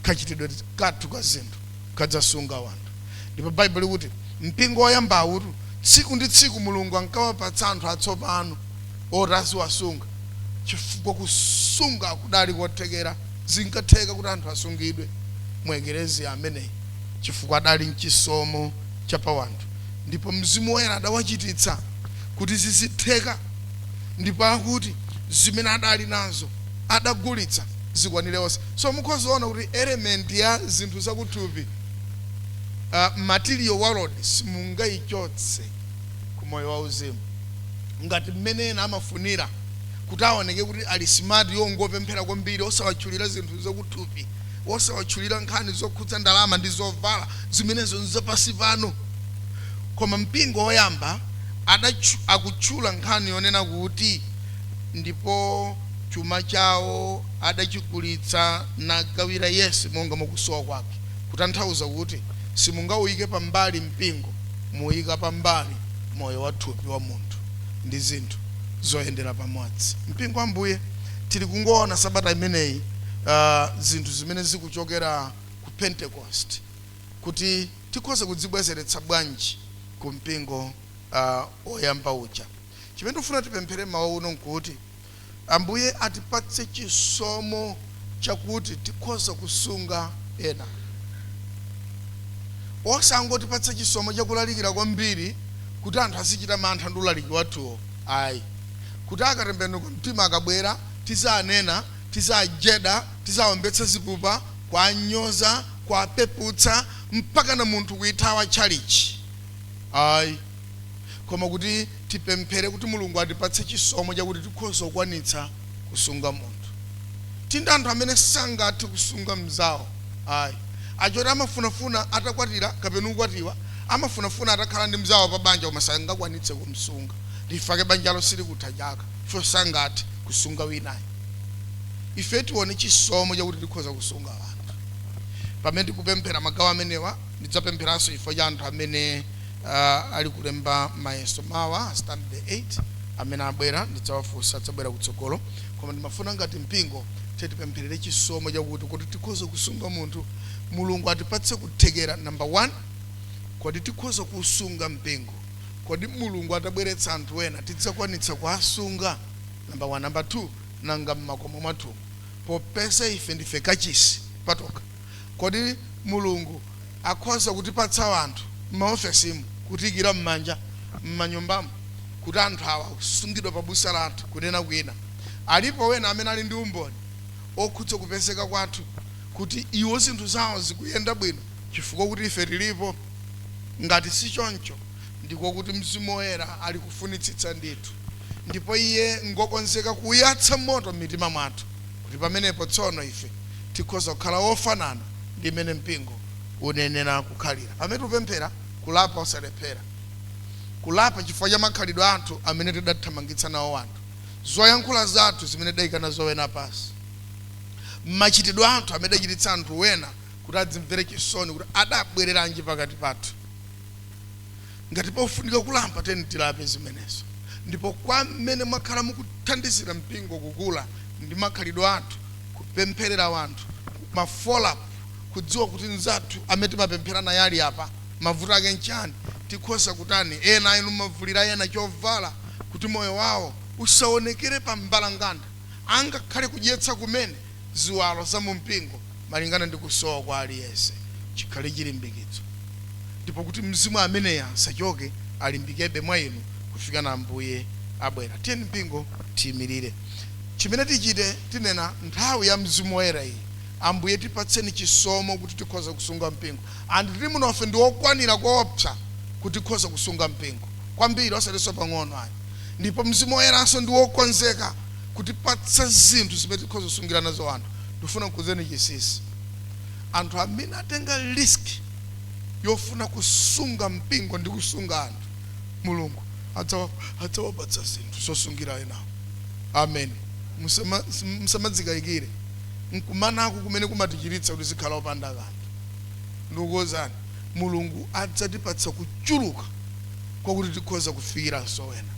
kachitidwe kathu ka zinthu kadzasunga wanthu? Ndipo Baibulo likuti mpingo woyambawu tsiku ndi tsiku Mulungu ankawapatsa anthu atsopano oti aziwasunga, chifukwa kusunga kudali kothekera. Zinkatheka kuti anthu asungidwe mu eklesiya ameneyi chifukwa adali mchisomo cha pa wanthu, ndipo Mzimu Woyera adawachititsa kuti zizitheka. Ndipo akuti zimene adali nazo Adagulitsa zikwanire onse. So mukhozaona kuti element ya zinthu zakuthupi, material world, simungayichotse ku moyo wauzimu ngati mmene ena amafunira kuti aoneke kuti ali smart, yongopemphera kwambiri, osawatchulira zinthu zakuthupi, osawatchulira nkhani zokhudza ndalama ndi zovala, zimenezo nzapasi pano. Koma mpingo woyamba akutchula nkhani yonena kuti ndipo chuma chawo adachigulitsa nagawira yense monga mukusowa kwake, kutanthauza kuti simungawuyike pambali mpingo, muyika pambali moyo wa thupi wa munthu ndi zinthu zoyendera pamodzi. Mpingo Ambuye, tili kungoona sabata imeneyi zinthu zimene zikuchokera ku Pentecost, kuti tikhoza kudzibwezeretsa bwanji ku mpingo oyamba uja. Chimene tifuna tipemphere mawu uno nkuti Ambuye atipatse chisomo chakuti tikhoza kusunga ena, osangotipatsa chisomo chakulalikira kwambiri kuti anthu azichita mantha ndi ulaliki wathuwo, ayi, kuti akatembenuka mtima akabwera tizanena, tizajeda, tizawombetsa zipupa, kwanyoza, kwapeputsa, mpaka na munthu kuithawa tchalichi, ayi, koma kuti tipemphere kuti Mulungu atipatse chisomo chakuti tikhoza kukwanitsa kusunga munthu. Tindi anthu amene sangathe kusunga mzawo, ayi, achoti amafunafuna atakwatira kapena kukwatiwa, amafunafuna atakhala ndi mzawo pa banja, koma sangakwanitse kumsunga. Ndifake banjalo silikutha chaka ifo sangathe kusunga winayo. Ife tione chisomo chakuti tikhoza kusunga anthu. Pamene tikupemphera magawo amenewa, ndidzapempheranso chifukwa cha anthu amene ali kulemba mayeso mawa, standard 8, amene abwera. Ndidzawafunsa, adzabwera kutsogolo. Koma ndimafuna ngati mpingo tipempherere chisomo chakuti kuti tikhoza kusunga munthu. Mulungu atipatse kuthekera. Number 1, kodi tikhoza kusunga mpingo? Kodi Mulungu atabweretsa anthu ena tidzakwanitsa kuwasunga? Number 1. Number 2, nanga mmakomo mwathu, popeza ife ndife kachisi patoka, kodi Mulungu akhoza kutipatsa anthu m'maofesimu, kutiyikira m'manja m'manyumbamo, kuti anthu awa kusungidwa pa busa lathu? Kunena kwina, alipo wena amene ali ndi umboni okhudza kupezeka kwathu kuti iwo zinthu zawo zikuyenda bwino chifukwa kuti ife tilipo? Ngati si choncho, ndiko kuti Mzimu Woyera ali kufunitsitsa ndithu, ndipo iye ngokonzeka kuyatsa moto m'mitima mwathu, kuti pamenepo tsono ife tikhoza kukhala ofanana ndi imene mpingo unenera kukhalira. Pamene tikupemphera, kulapa osalephera, kulapa chifukwa cha makhalidwe athu amene tidathamangitsa nawo anthu, zoyankhula zathu zimene tidayikana zowena pasi, machitidwe athu amene adachititsa anthu wena kuti adzimvere chisoni kuti adabwereranji pakati pathu. Ngati pofunika kulapa, teni tilape zimenezo. Ndipo kwa mmene mwakhala mukuthandizira mpingo kukula ndi makhalidwe athu, kupempherera wanthu, ma follow up, kudziwa kuti nzathu amene timapemphera naye ali apa, mavuto ake nchani, tikhoza kutani. Ena inu mavulira ena chovala kuti moyo wawo usaonekere pa mbalanganda, angakhale kudyetsa kumene ziwalo za mumpingo malingana ndi kusowa kwa aliyense, chikhale chilimbikitso, ndipo kuti mzimu ameneya asachoke, alimbikebe mwa inu kufika na Ambuye abwera. Tiyeni mpingo tiyimirire. Chimene tichite, tinena nthawi ya Mzimu Woyera iyi: Ambuye, tipatseni chisomo kuti tikhoza kusunga mpingo. Anthu tili munofe ndi okwanira koopsa kuti tikhoza kusunga mpingo kwambiri, osatinso pang'ono ayi. Ndipo Mzimu Woyeranso ndi wokonzeka kutipatsa zinthu zimene tikhoza kusungira nazo anthu. Ndifuna nkuzeni chinsinsi: anthu amene atenga risk yofuna kusunga mpingo ndi kusunga anthu, Mulungu adzawapatsa zinthu zosungira enawo. Amen. Musamadzikayikire. Nkumanako kumene kumatichiritsa kuti zikhala opanda kanthu. Ndikukuwuzani, Mulungu adzatipatsa kuchuluka kwakuti tikhoza kufikiranso wena,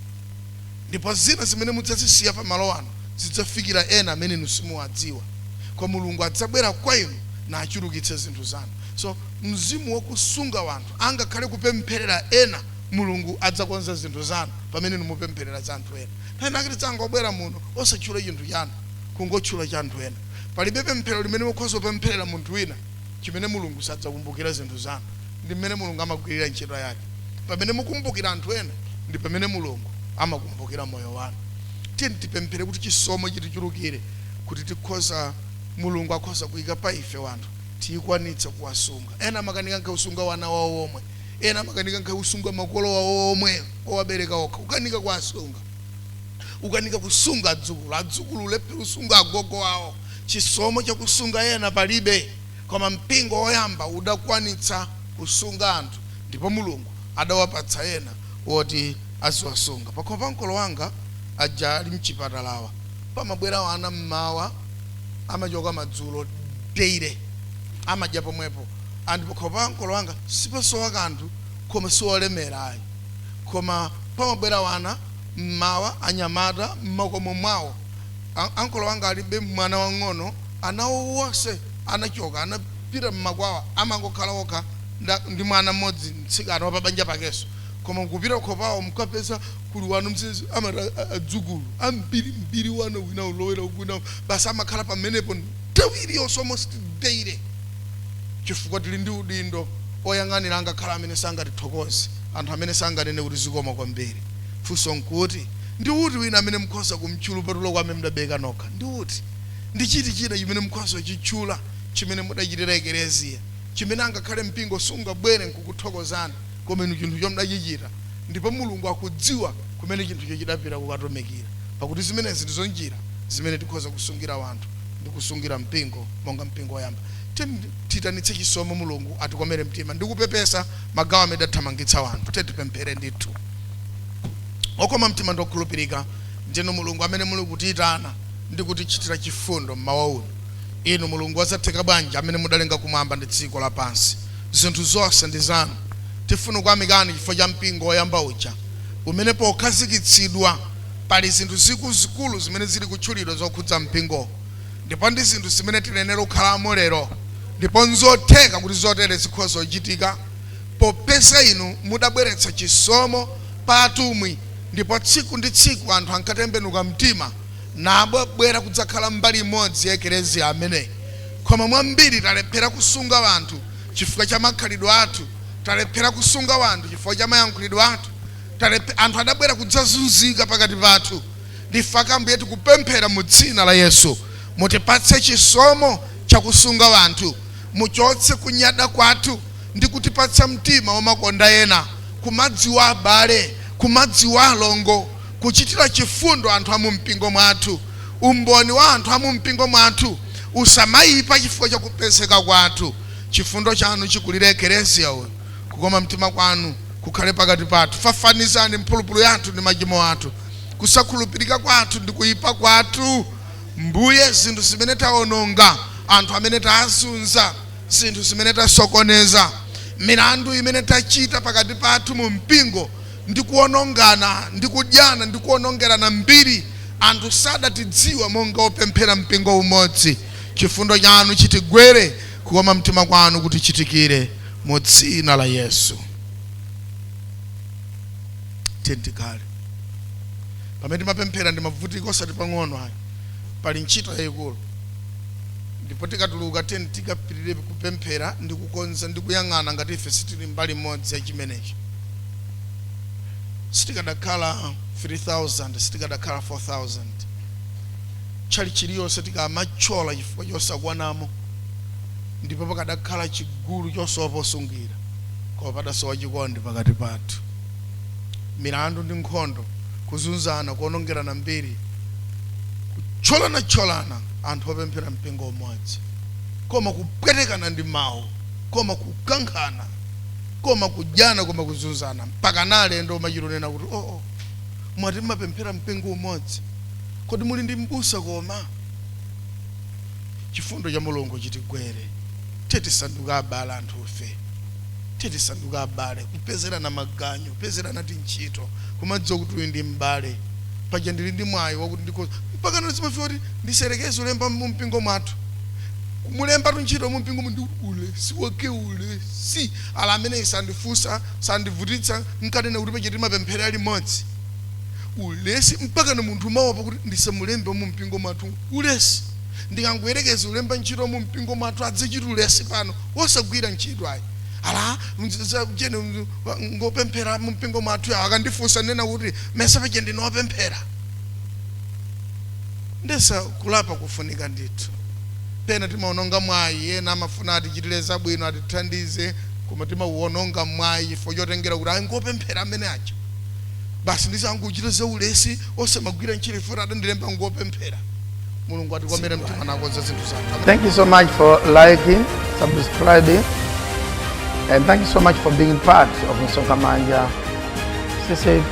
ndipo zina zimene mudzazisiya pa malo ano zidzafikira ena amene inu simuwadziwa, kwa Mulungu adzabwera kwa inu nachulukitsa zinthu zanu. So mzimu wakusunga wanthu, angakhale kupempherera ena, Mulungu adzakonza zinthu zanu pamene inu mupempherera za anthu ena. Nthawi nake tidzangobwera muno osatchula chinthu chanu, kungotchula cha anthu ena. Palibe pemphero limene mukhoza kupempherera munthu wina chimene Mulungu sadzakumbukira zinthu zanu. Ndi mmene Mulungu amagwirira ntchito yake. Pamene mukumbukira anthu ena, ndi pamene Mulungu amakumbukira moyo wanu. Tiyeni tipemphere kuti chisomo chitichulukire. kuti tikhoza, Mulungu akhoza kuyika pa ife wanthu tiyikwanitse kuwasunga. Ena amakanika nkhe kusunga wana wawo omwe, ena amakanika nkhe kusunga makolo wawo omwe owabereka okha, ukanika kuwasunga, ukanika kusunga adzukulu, adzukulu ulephera kusunga agogo awo. Chisomo chakusunga ena palibe, koma mpingo woyamba udakwanitsa kusunga anthu, ndipo Mulungu adawapatsa ena woti aziwasunga. Pakhomo pa mkolo wanga aja ali mchipatalawa pamabwera wana mmawa, amachoka madzulo, daily amadya pomwepo. Anthu pakhomo pa mkolo wanga sipasowa kanthu, koma siwolemera ayi, koma pamabwera wana mmawa, anyamata mmakomo mwawo. Ankolo wanga alibe mwana wang'ono, anawo wonse anachoka, anapita mmakwawa, amangokhala okha ndi mwana mmodzi, mtsikana wapabanja pakenso. Koma kupita khopawo mukapeza kuli wanu mzizi amati adzukulu ambiri mbiri, wana wina ulowera wina basi, amakhala pamenepo nthawi iliyonse, almost daily, chifukwa tili ndi udindo oyang'anira angakhala amene sangatithokoze, anthu amene sanganene kuti zikoma kwambiri. Funso nkuti, ndi uti wina amene mukhoza kumtchula patulo kwa amene mudabeka nokha? Ndi uti, ndi chiti china chimene mukhoza kuchitchula chimene mudachitira ekereziya, chimene angakhale mpingo sungabwere nkukuthokozani, koma inu chinthu chomudachichita, ndipo Mulungu akudziwa kumene chinthucho chidapita kukatumikira? Pakuti zimenezi ndizo njira zimene tikhoza kusungira wanthu ndi kusungira mpingo monga mpingo woyamba. Titanitse chisomo, Mulungu atikomere mtima ndikupepesa magawo amene adathamangitsa wanthu. Tipemphere ndithu. Okoma mtima ndokhulupirika ndinu Mulungu amene muli kutiyitana ndi kutichitira chifundo mmawa uno. Inu Mulungu wazatheka bwanji, amene mudalenga kumwamba ndi dziko lapansi, zinthu zonse ndi zanu. Tifuna kuyamikani chifukwa cha mpingo woyamba uja umene pokhazikitsidwa pali zinthu zikuluzikulu zimene zili kutchulidwa zokhudza mpingo, ndipo ndi zinthu zimene tiyenera kukhalamo lero, ndipo nzotheka kuti zotere zikhoza kuchitika popeza inu mudabweretsa chisomo pa atumwi, ndipo tsiku ndi tsiku anthu ankatembenuka mtima nabwera kudzakhala mbali imodzi ya ekereziya ameneyi. Koma mwambiri talephera kusunga wanthu chifukwa cha makhalidwe athu, talephera kusunga wanthu chifukwa cha mayankhulidwe athu. Anthu adabwera kudzazunzika pakati pathu. Ndifaka Ambuye tikupemphera mu dzina la Yesu, mutipatse chisomo chakusunga wanthu, muchotse kunyada kwathu ndi kutipatsa mtima womakonda ena, kumadziwa abale, kumadziwa alongo, kuchitira chifundo anthu a mu mpingo mwathu. Umboni wa anthu a mu mpingo mwathu usamayipa chifukwa cha kupezeka kwathu. Chifundo chanu chikulire ekereziya uyu, kukoma mtima kwanu kukhale pakati pathu. Fafanizani mphulupulu yathu ndi machimo athu, kusakhulupirika kwathu ndi kuyipa kwathu. Mbuye, zinthu zimene tawononga, anthu amene tazunza, zinthu zimene tasokoneza, milandu imene tachita pakati pathu mu mpingo ndi kuwonongana ndi kudyana ndi kuwonongerana mbiri, anthu sadatidziwa monga opemphera mpingo umodzi. Chifundo chanu chitigwere, kukoma mtima kwanu kutichitikire mu dzina la Yesu. Tikhale pamene timapemphera ndi mavutika osati pang'ono ayi, pali ntchito yayikulu, ndipo tikatuluka teni tikapitirire kupemphera ndi kukonza ndi kuyang'ana ngati ife sitili mbali imodzi ya chimenechi. Sitikadakhala 3000, sitikadakhala 4000. Tchali chiliyonse tikamachola chifukwa chosakwanamo, ndipo pakadakhala chigulu chosowa posungira, koma padasowa chikondi pakati pathu. Milandu ndi nkhondo, kuzunzana, kuonongerana mbiri, kucholanacholana, anthu opemphera mpingo umodzi, koma kupwetekana ndi mawu, koma kukankhana, koma kudyana, koma kuzunzana, mpaka nalendo umachitonena kuti, "Oh, mwati mmapemphera mpingo umodzi, kodi muli ndi mbusa?" Koma chifundo cha Mulungu chitigwere. Tisanduke abale, anthufe tisanduke abale, kupezerana maganyu, kupezerana tintchito, kumadziwa kuti uyu ndi m'bale. Paja ndili ndi mwayi wakuti ndikhoza mpaka ndizimafika kuti ndiserekeze ulemba mu mpingo mwathu, kumulemba ntchito mu mpingo ndi ule si wake, ule si ala amene sandifunsa, sandivutitsa, nkanena kuti paja timapemphera limodzi. Ulesi mpaka na munthu umaopa kuti ndisamulembe mu mpingo mwathu. Ulesi, ndikangoyerekeza ulemba ntchito mu mpingo mwathu, adzichita ulesi pano wosagwira ntchito ayi. Ala chene ngopemphera mu mpingo mwathu, awo akandifunsa nena kuti mesa paja ndinopemphera. Ndesa kulapa kufunika ndithu. Pena timaononga mwayi. Ena amafuna atichitire zabwino, atithandize, koma timauononga mwayi chifukwa chotengera kuti ayi, ngopemphera amene aja, basi ndizanguchita zaulesi, osamagwira ntchito ifo adandilemba ngopemphera. Mulungu atikomere mtima nakonza zinthu zathu. Thank you so much for liking, subscribing, and thank you so much for being part of Msonkhamanja CCAP.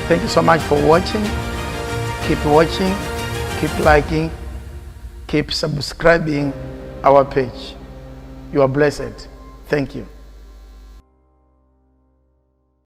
Thank you so much for watching. Keep watching, keep liking, keep subscribing our page. You are blessed. Thank you.